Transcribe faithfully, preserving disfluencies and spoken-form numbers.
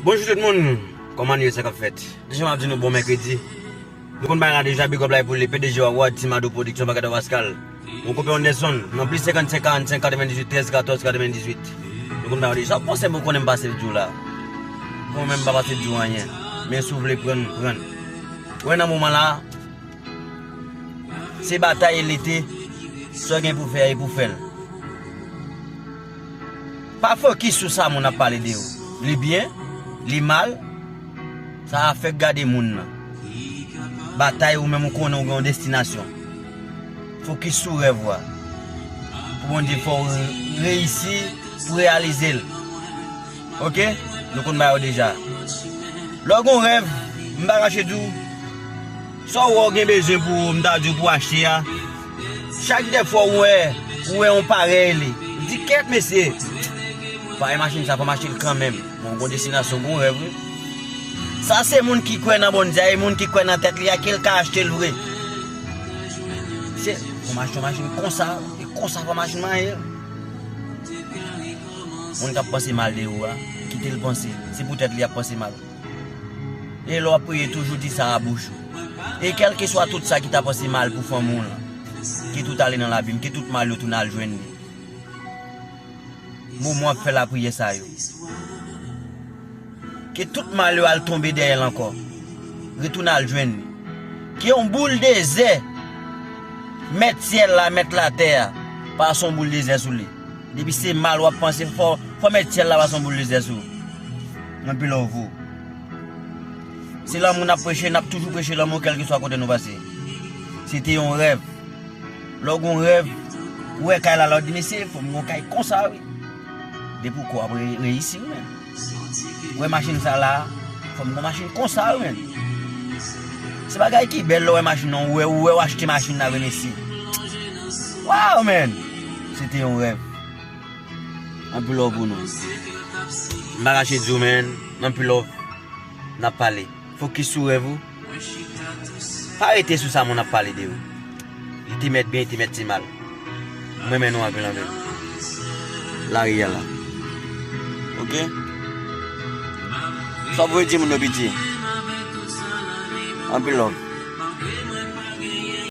Bonjou tout moun, kòman nou ye, sa k ap fèt? Deja m ap di nou bon mèkredi. Nou konn bagay la deja, big up la pou li, P D G Wawad, Team Ado Production, Bagay Pascal. Mon konpè Anderson, nan plis senkannsenk, karannsenk, katrevendizuit, trèz, katòz, katrevendizuit. Nou konn bagay la deja, sa w panse m konnen m pase di w la? Mwen menm m pa pase di w anyen. Men si w vle prann, prann. Wè nan moman la, se batay e lite, sa w gen pou fè, e pou fè l. Pa fokis sou sa moun ap pale de ou. Li byen, li mal, sa afèk gade moun nan. Batay ou menm ou konnen ou gen yon destinasyon. Fokis sou rèv ou a. Pou Bondye fè w reyisi, pou reyalize l. Oke? Nou konn bagay yo deja. Lè w gen yon rèv, m pa kache di w, sa w wè w gen bezwen pou, m ta di w pou achte a, chak de fwa w wè, w wè yon parèy li, di kèt mesye, parèy machin sa, fò m achte l kanmenm. Bon, gon destinasyon, gon rèv, wi. Sa se moun ki kwè nan Bondye a, e moun ki kwè nan tèt li a, ke l ka achte l vre. Se, fò m achte yon machin konsa, e konsa fò machin mwen ye. Moun k ap panse mal de ou a, kite l panse. Se pou tèt li ap panse mal. E lè w ap priye, toujou di sa a bouch ou. E kèlkeswa tout sa ki ta panse mal pou fanmi w lan, ke tout ale nan labim, ke tout mal yo tounen al jwenn li. Moman w ap fè lapriyè sa yo, ke tout mal yo al tonbe dèyè l ankò. Retounen al jwenn li. Ke yon boul dezè, mèt syèl la, mèt latè a, pase yon boul dezè sou li. Depi se mal w ap panse, fò, fò mèt syèl la pase yon boul dezè sou ou. Anpil love pou ou. Se lanmou n ap preche, n ap toujou preche lanmou kèlkeswa kote nou pase. Se te yon rèv. Lè w gen yon rèv, ou wè kay la, lè w di, "Mesye, fò m gen yon kay konsa, wi." Depi w kwè w ap re-, reyisi, wi, men. Ou wè machin sa la, fò m gen yon machin konsa, wi, men. Se bagay ki bèl lè w wè machin nan, ou wè, ou wè w achte machin la, wi, mesye. Waw, men. Se te yon rèv. Anpil love pou nou. M pa kache di w, men. Anpil love. N ap pale. Fokis sou rèv ou. Pa rete sou sa moun ap pale de ou. Li te mèt byen, li te mèt ti mal. M renmen nou anpil, anpil. Lari a la. Oke? Sa w vle di moun yo, piti? Anpil love.